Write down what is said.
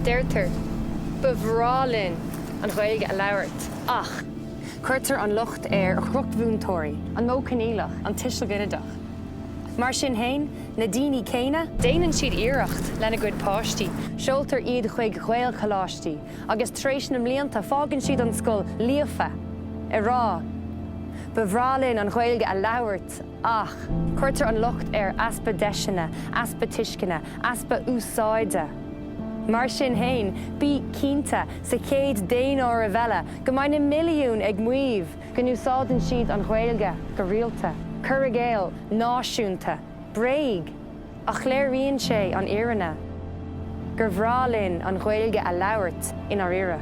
Deirtear, 'Ba bhreá linn an Ghaeilge a labhairt, ach. Cuirtear an locht ar dhrochmhúinteoirí, an modh coinníollach, an tuiseal ginideach. Mar sin féin, na daoine céanna, déanann siad iarracht lena gcuid páistí, seoltar iad chuig Ghaelcholáistí agus tar éis na mblianta fágann siad an scoil líofa, ag rá, 'Ba bhreá linn an Ghaeilge a labhairt, ach. Cuirtear an locht ar easpa deiseanna, easpa tuisceana, easpa úsáide. Mar sin féin, bí cinnte, sa chéad daonáireamh eile, go mbeidh na milliúin ag maíomh go n-úsáideann siad an Ghaeilge go rialta. Cur i gcéill náisiúnta. Bréag. Ach léiríonn sé an fhírinne. Gur bhreá linn an Ghaeilge a labhairt i ndáiríre.